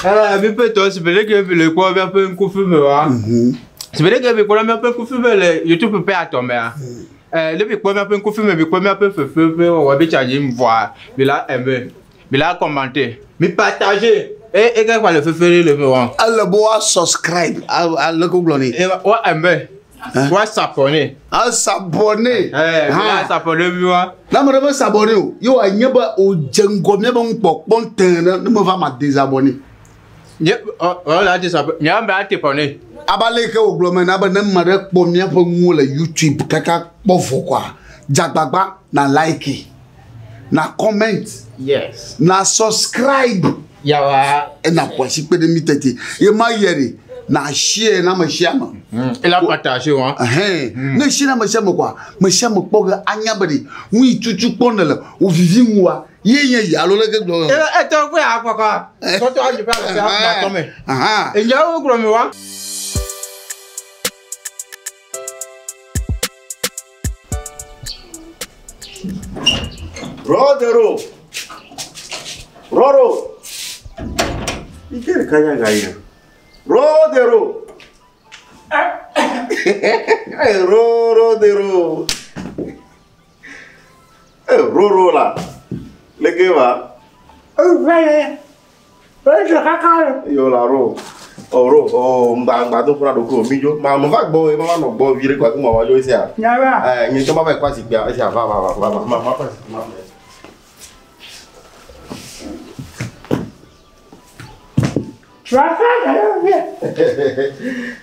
Mi ƒe tɔ si be ɖeke mi le kpɔ míaƒe ŋkufi me wa. Si be ɖeke mi kpɔ míaƒe ŋkufi me le YouTube ƒe atɔ mea. Ne mi kpɔ míaƒe ŋkufi me, mi kpɔ míaƒe fefe ƒe wɔwɔ bi tsa dzi vɔa, mi la aimer, mi la commenter, mi partager. E e ke kpa le fefe ɖe le me wa. Ele be woa subscribe ale ko gblɔ nɛ. E wa aimer, wa s'abonner. A s'abonner. Mi la s'abonner mi wa. Ne ame ɖe me s'abonner o, ye wòanye be wòdze ŋgɔ míabe nukpɔkpɔ tẽ ɖe ne meva ma désabonner. Nye ɔ ɔ la désabonner, nye ame ate abonner. Abe ale yi ke wògblɔ me na be ne ame ɖe kpɔ míaƒe nuwo le YouTube kaka kpɔ vɔ koa, dze agbagba na like, na comment, Yes. na subscribe. Yawa. Ena ƒo asi kpe ɖe mí tete. Ye ma yɛ ɖe, na share na ame sia ame. E la partager wa. Ɛhɛn. Ne share na ame sia ame koa, ame sia ame kpɔ ge anya be ɖe nu yi tutu kpɔ ne le wò vivi ŋua, ye nye yi alo leke gblɔ. E e tɔ kpe akpɔkɔ. Tɔtɔ adzi ƒe ame sia ame tɔ me. Ahan. Enyawo gblɔ mi wa. Rodero. Roro. Ikere kanya gaya. Rodero. Eh, Rodero. Eh, Roro la. Leke va. Yo la ro. Oh ro, oh mba mba do fura do ko mi jo. Ma mo va gbo, ma no gbo vire kwa ku ma wa jo isia. Eh, nyi to ma va kwa si gbia, isia va va va va va. Ma ma kwa si ma.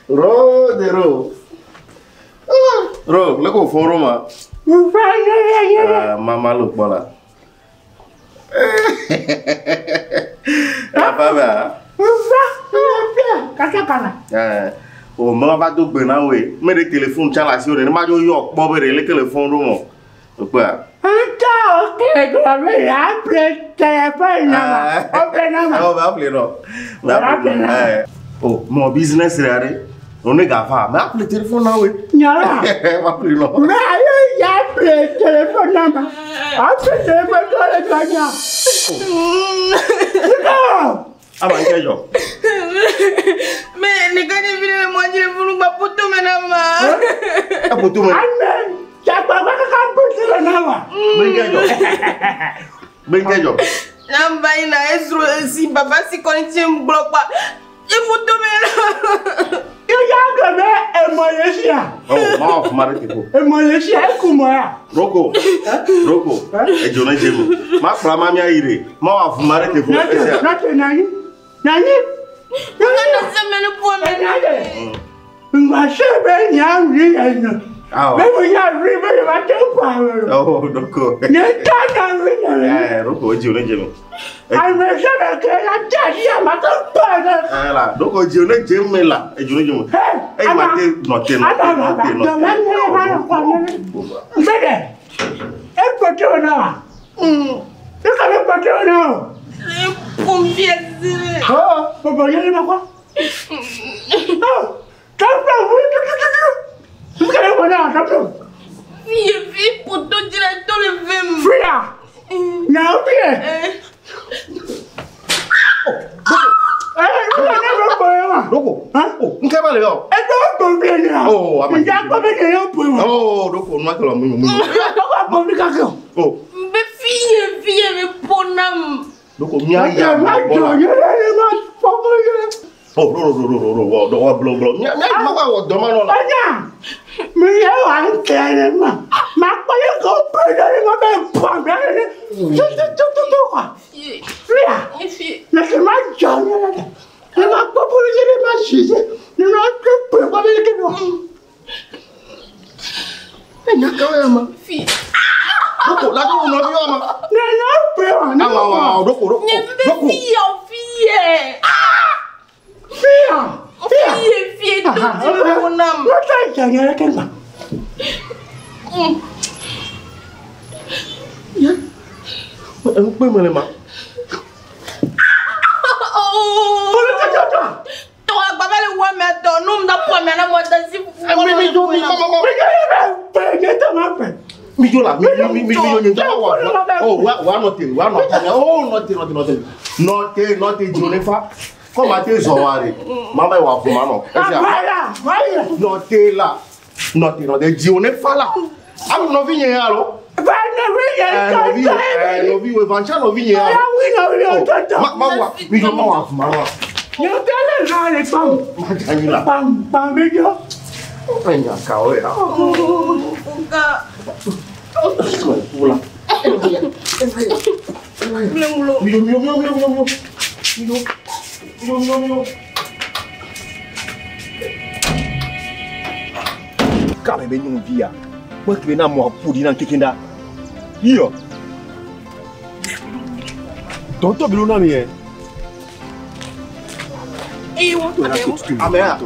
Rodero. Ro, leko fún Roma. Ah, mama ló pọ̀ la. La femme. O mɔ va do gbe na woe. Me ɖe téléphone tsa le asi wo ɖe ne ma dzo yɔ kpɔ be ɖe leke le fɔm ɖo mɔ. Okpɔa. Awɔ be aƒle nɔ. Be aƒle nɔ. Eh. O mɔ business ɖe aɖe. O ne gafa, me aƒle téléphone na woe. Ma ƒle nɔ. Ama nke dzɔ. Mais ne ka ne vi le mo dire funu gba poto me na ma. Eƒo to me. Be nke dzɔ. Be nke dzɔ. Na mba ina esro si baba si koni ti gblɔ kpa. E poto me na. Oh, ma wɔ fuma ɖe te ko. Roko. Roko. Edzo ne dze me. Ma kplɔ ama mía yi ɖe. Ma wɔ afuma ɖe te ko. Esia. Nga na se me ne po me. Awɔ. Oh, Roko. Eh, Roko edzo ne dze me. Eh la, Roko edzo ne dze me la. Edzo ne dze me. Eyi ma te nɔ te nɔ te nɔ te nɔ te. E pompier zire. Fi fi poto dire to le vem. Eh. Roko. Oh, nke ba le yɔ. Oh, ama. Oh, Roko nua ke le mu mu. Oh, Be fi fi me ponam. Roko mía yi ama gbɔ la. Oh, ro ro ro ro ro wɔ dɔ wɔ blo blo. Mía mía ma wa wɔ dɔ ma nɔ la. Fi fi. Enya ke ya ma. Fi. Roko la do nɔvi wa ma. Awɔ awɔ awɔ Roko Roko. Nye be Roko. fi yo fi e. Fi fi to dire ponam. Enu kpe me le ma. Oh. To agba be le wa me to nu mda po me na mo da si. Mi mi jo mi ma ma ma. Mi jo la mi mi mi mi jo nye ŋutɔ wa wɔ. Oh wa wa nɔ te wa nɔ te. Oh nɔ te nɔ te nɔ te. Nɔ te nɔ te dzo ne fa. Kɔ ma te zɔ wa de. Ma ba wa fu ma nɔ. Ɛsɛ nɔ te la. Nɔ te nɔ te dziwo ne fa la. Alo nɔvi nye ya lo. Nɔvi nɔvi wo evancha nɔvi nye ya lo. Ma ma wa mi jɔ ma wa fu ma nɔ. Ma dza anyi la. Enya kawo ya. Fu la. Mi mi mi mi mi mi. Mi mi mi mi. Kame be nyɔnuvi ya. Kpɔ ke na mɔ aƒo ɖi na keke ɖa. Yiyɔ. Tɔntɔ bi lo na mi yɛ. Amea.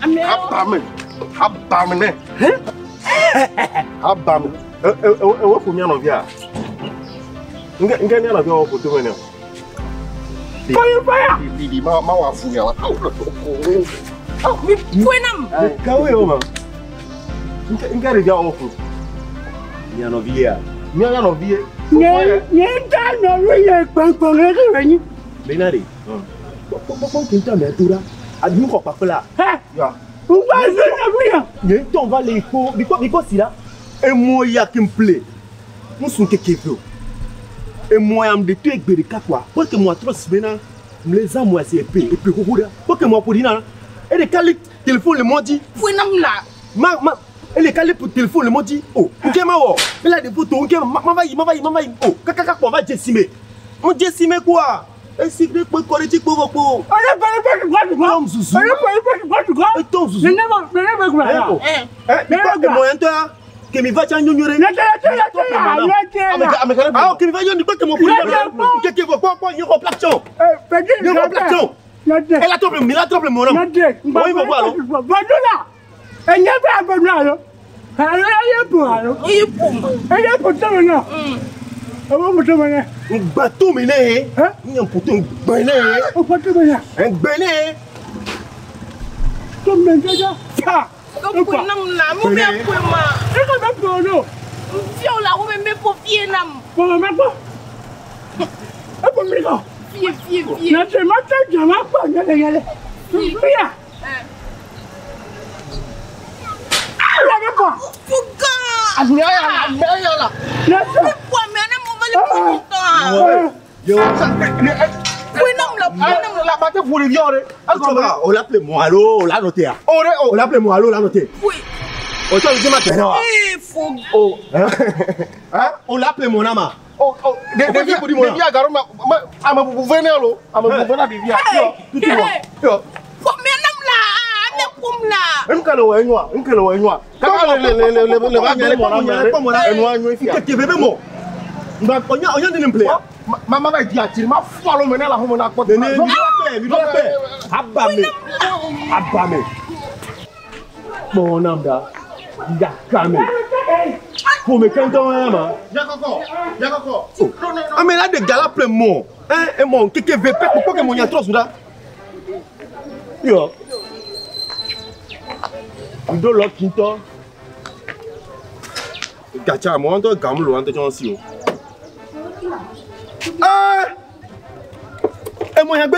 Amea. Abame. Abame nɛ. Abame. Ewo ƒo mía nɔvia. Nke nke mía nɔvia wɔ ƒo to me nɛ o. Fire fire. Didi ma ma wɔ afu nya la. Mi ƒoe nam. Kawo ye o ma. Nke nke ɖevia wɔ ƒo. Mía nɔvi ya. Mía nɔvi ye. Bena de. Kpɔkpɔkpɔ ke ŋutɔ mea to ɖa. Adu xɔ kpakple la. Ya. Nye ŋutɔ va le kpo bikɔ bikɔ si la. Emɔ ya ke ŋple. Ŋusu keke ve o. Emɔ ya ŋɖe to egbe ɖeka kɔa. Kpɔ ke mɔa trɔ si bena mle zã mɔa si epe epe xoxo ɖa. Kpɔ ke mɔa ƒo ɖi na. Eɖeka li téléphone le mɔ dzi. Ƒoe nam la. Ma ma ele ka le téléphone le mɔ dzi. O nke ma wɔ. Ela ɖe photo nke ma ma va yi ma va yi ma va yi. O kakaka kpɔ va dze si me. Mo dze si me koa. Esi ɖe kpe kɔ ɖe dzi kpo vɔ kpo. Tom zuzu. Etom zuzu. Emɔ ya ŋutɔ ya. Kemi va tsa nyonyo ɖe. Awo kemi va nyɔ ni kpe kemi ƒo ɖe. Keke vɔ kpɔ kpɔ nye xɔ plaction. Nye xɔ plaction. Ela trɔ ple mi la trɔ ple mɔ nam. Wo yi vɔ kpɔ alo. Ŋgba to mi ne ye. Nye ƒoto ŋgbɛ ne ye. Ŋgbɛ ne ye. Ƒoe nam la. Mo be ƒoe ma. Fiawo la wo be me ƒo fie nam. Fie fie fie. Fuga. Amea ya la. Mi ƒo amea ne mo va le ƒo ŋutɔ. Ƒoe nam la ƒoe nam la. La ba te ƒo ɖeviawo ɖe. O l'appelé moi allo, o l'a noté. O ɖe o. O l'appelé moi allo, o l'a noté. Ƒoe. O tu as dit ma tête wa. Ee fo. Oh. Hein? O l'appelé mon ama. O o ɖevi ɖevia garo ma ma ame bubu ve ne lo. Ame bubu ve na ɖevia. Tutu wɔ. Yɔ. Ƒo amea nam la. Ame ƒom la. Enu ke le wɔ enyoa. Enu ke le wɔ enyoa. Kaka le le le le le le va nye mɔ na mɛ ɖe. Enua nyo fia. Keke bébé mo. Ngba onya onya ne mple. Ma ma va di atiri ma fu alo me ne la xɔme na kpɔ. Ne ne mi la mi la pe. Abame. Abame. Bon nam da. Ya kame. Ko me kan ton ya ma. Yakɔkɔ yakɔkɔ. Ame la de gala ple mo. Hein et mon keke VP pourquoi que mon ya trop souda. Yo. Ndo lo kinto. Gatsa mo ŋutɔ gamu lo ŋutɔ tsɔ si o. Ah! Et mon ya gbe.